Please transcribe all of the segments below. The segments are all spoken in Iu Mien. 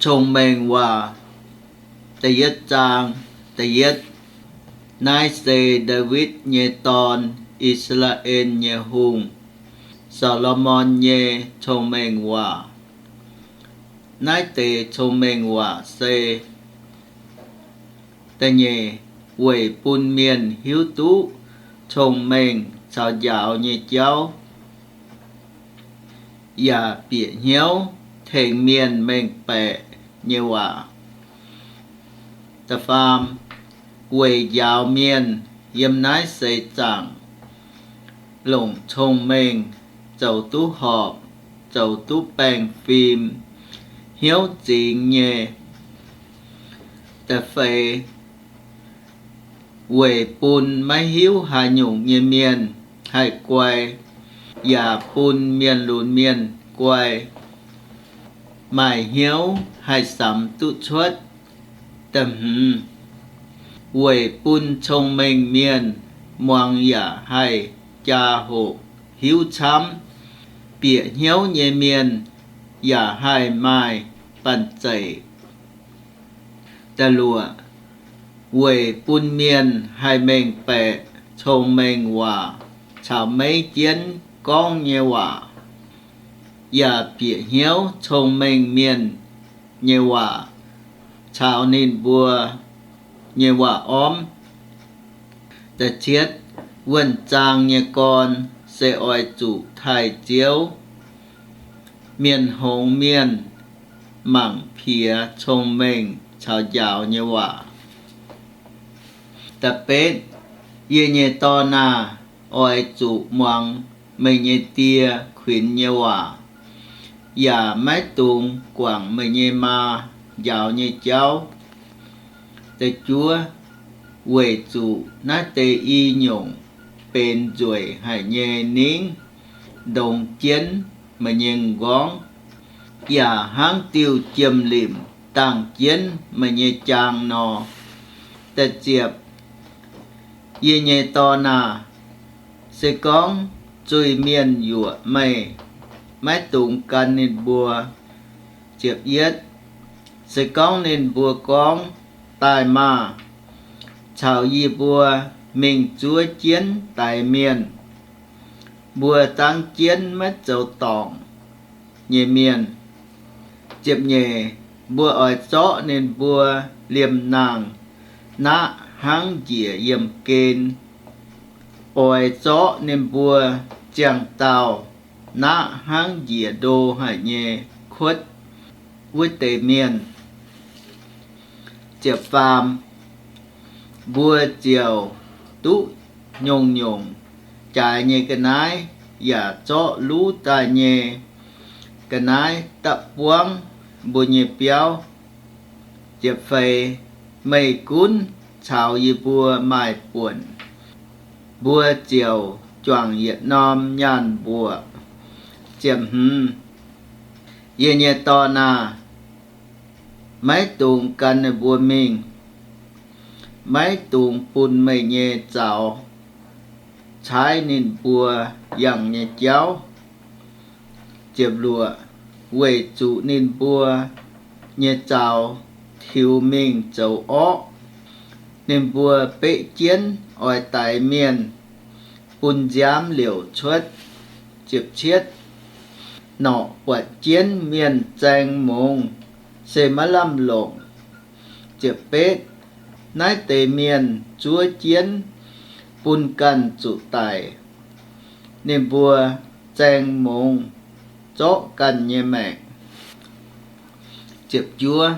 Cong-Mengh Waac da'yietv zaang da'yietv. Naaiv se Ndaawitv nyei dorn, I^saa^laa^en nyei hungh, Saa^lo^morn nyei cong-mengh waac. Naaiv deix cong-mengh waac se da'nyeic, weic bun mienh hiuv duqv cong-mengh caux njaaux nyei jauv, yaac bieqc hnyouv tengx mienh mengh baeqc nyei waac. Da'faam, weic njaaux mienh yiem naaiv seix zaangc longc cong-mengh zoux duqv horpc, zoux duqv baengh fim, hnyouv zingx nyei. Da'feix, weic bun maiv hiuv haaix nyungc nyei mienh haih guai, yaac bun mienh lunx mienh guai, maaih hnyouv haih samx duqv cuotv. Da'hmz, weic bun cong-mengh mienh muangx yaac haih jaa hoqc hiuv camv, bieqc hnyouv nyei mienh yaac haih maaih banh zeic. Da'luoqc, weic bun mienh haih mengh baeqc cong-mengh waac caux meiv jienv gorngv nyei waac, yaac bieqc hnyouv cong-mengh mienh nyei waac caux ninh mbuo nyei waac-ormv. Da'cietv, wuonh zaang nyei gorn se oix zuqc taaih Ziouv. Mienh hngongx mienh mangc piex cong-mengh caux njaaux nyei waac. Da'betv, yie nyei dorn aah! Oix zuqc muangx meih nyei die kuinx nyei waac, yaac maiv dungx guangc meih nyei maa njaaux nyei jauv. Da'juov, weic zuqc naaiv deix i nyungc benx nzueic haic nyei ningv ndongx jienv meih nyei m'nqorngv, yaac hnangv diuh jiem-limc dangh jienv meih nyei jaang nor. Da'ziepc, yie nyei dorn aah! Se gorngv zuiz-mienh yuoqc meih, maiv dungx gan ninh mbuo. Ziepc yietv, se gorngv ninh mbuo gorngv, Daaih maah! Caux yie mbuo mingh zuov jienv daix mienh. Mbuo dangv jienv maiv zoux dorngc nyei mienh. Ziepc nyeic, mbuo oix zorqv ninh mbuo liemh nangh naqv hnangv njiec yiemh gen. Oix zorqv ninh mbuo ziangh dauh naqv hnangv njiec ndo haic nyei kuotv wuov deix mienh. Ziepc faam, mbuo ziouc duqv nyungc-nyungc jaaix nyei ga'naaiv, yaac zorqv luv daaih nyei ga'naaiv dapv buangv mbuo nyei biauv. Ziepc feix, meih gunv caux yie mbuo maaih buonc, mbuo ziouc juangc yietc norm nyaanh mbuoqc. Ziepc hmz, yie nyei dorn aah! Maiv dungx gan ninh mbuo mingh. Maiv dungx bun meih nyei zaux caaiv ninh mbuo yangh nyei jauv. Ziepc luoqc, weic zuqc ninh mbuo nyei zaux tiux mingh zoux orqv, ninh mbuo beqv jienv oix daix mienh, bun nziaamv liouc cuotv. Ziepc cietv, norqc buatc jienv mienh zaeng mungz se maiv lamh longc. Ziepc betv, naaiv deix mienh zuov jienv bun ganh zuqc daic. Ninh mbuo zaeng mungz zorqv ganh nyei maengc. Ziepc juov,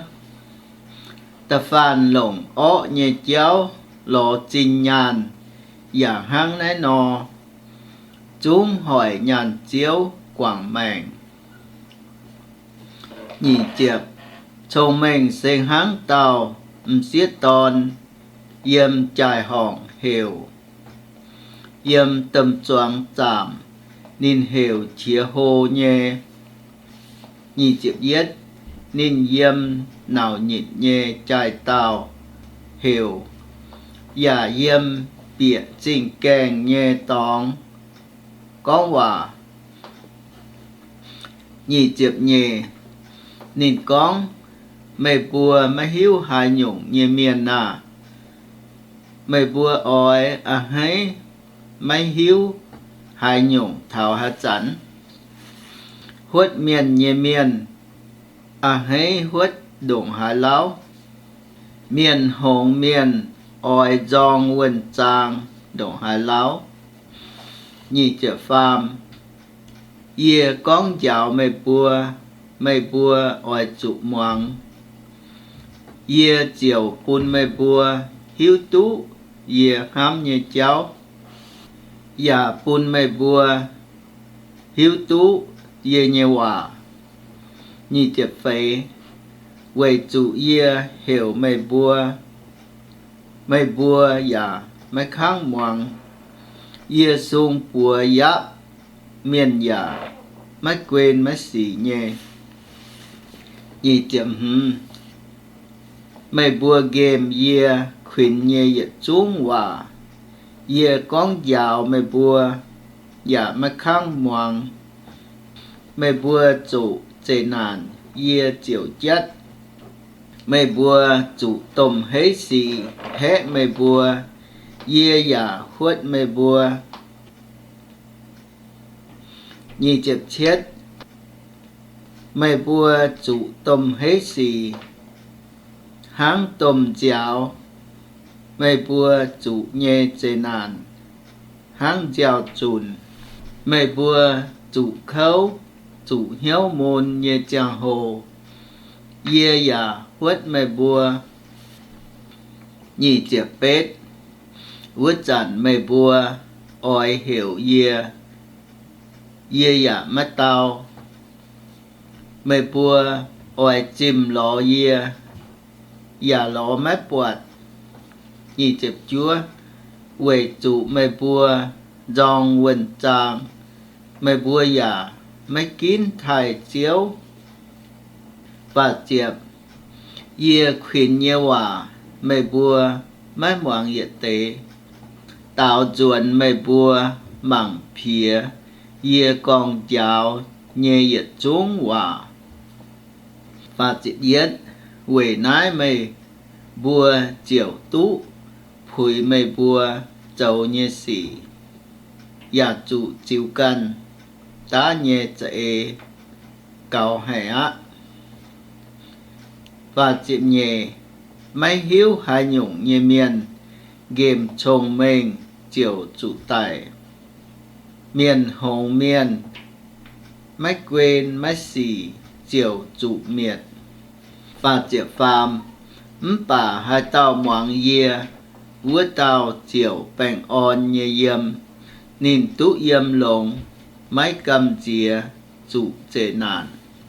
da'faanh longc orqv nyei jauv lorz zinh nyaanh yaac hnangv naaiv nor, zungv hoic nyaanh ziouv guangc maengc. Nyic ziepc, cong-mengh se hnangv dauh m'sieqv dorn yiem jaai-horngc heuc, yiem domh zuangx zaamc ninh heuc qiex hlo nyei. Nyic ziepc yietv, ninh yiem nauc nyitc nyei jaaix-daauh heuc, yaac yiem bieqc zingh gaengh nyei dorngx gorngv waac. Nyic ziepc nyeic, ninh gorngv, Meih mbuo maiv hiuv haaix nyungc nyei mienh aah! Meih mbuo oix a'hneiv maiv hiuv haaix nyungc taux haaix zanc? Huotv mienh nyei mienh a'hneiv huotv ndongc haaix lauh? Mienh hngongx mienh oix nzorng wuonh zaang ndongc haaix lauh? Yie gorngv njaaux meih mbuo, meih mbuo oix zuqc muangx. Yie ziouc bun meih mbuo hiuv duqv yie hnamv nyei jauv, yaac bun meih mbuo hiuv duqv yie nyei waac. Weic zuqc yie heuc meih mbuo, meih mbuo yaac maiv kangv muangx. Yie sung buoz yaapv mienh yaac maiv guen maiv sic nyei. Meih mbuo nqemh yie kuinx nyei yietc zungv waac. Yie gorngv njaaux meih mbuo, yaac maiv kangv muangx. Meih mbuo zuqc zeqc naanc, yie ziouc jatv. Meih mbuo zuqc domh heiv sic haeqv meih mbuo, yie yaac huotv meih mbuo. Meih mbuo zuqc domh heiv sic hnangv domh nziaaux. Meih mbuo zuqc nyei zeqc naanc hnangv nziaaux-zunc. Meih mbuo zuqc kouv, zuqc hnyouv mun nyei ziangh hoc, yie yaac huotv meih mbuo. Wuov zanc meih mbuo oix heuc yie, yie yaac maiv dau. Meih mbuo oix zimh lorz yie, yaac lorz maiv buatc. Weic zuqc meih mbuo nzorng wuonh zaang, meih mbuo yaac maiv ginv taaih Ziouv. Yie kuinx nyei waac meih mbuo maiv muangx yietc deix. Daaux nzuonx meih mbuo mangc piex yie gorngv njaaux nyei yietc zungv waac. Weic naaiv meih mbuo ziouc duqv puix meih mbuo zoux nyei sic, yaac zuqc ziux ganh daav nyei za'eix gaux haic aqv. Maiv hiuv haaix nyungc nyei mienh nqemh cong-mengh ziouc zuqc daic. Mienh hngongx mienh maiv guen maiv sic ziouc zuqc mietc. Mv baac haaix dauh muangx yie, wuov dauh ziouc baengh orn nyei yiem. Ninh duqv yiem longx, maiv gamh nziex zuqc zeqc naanc.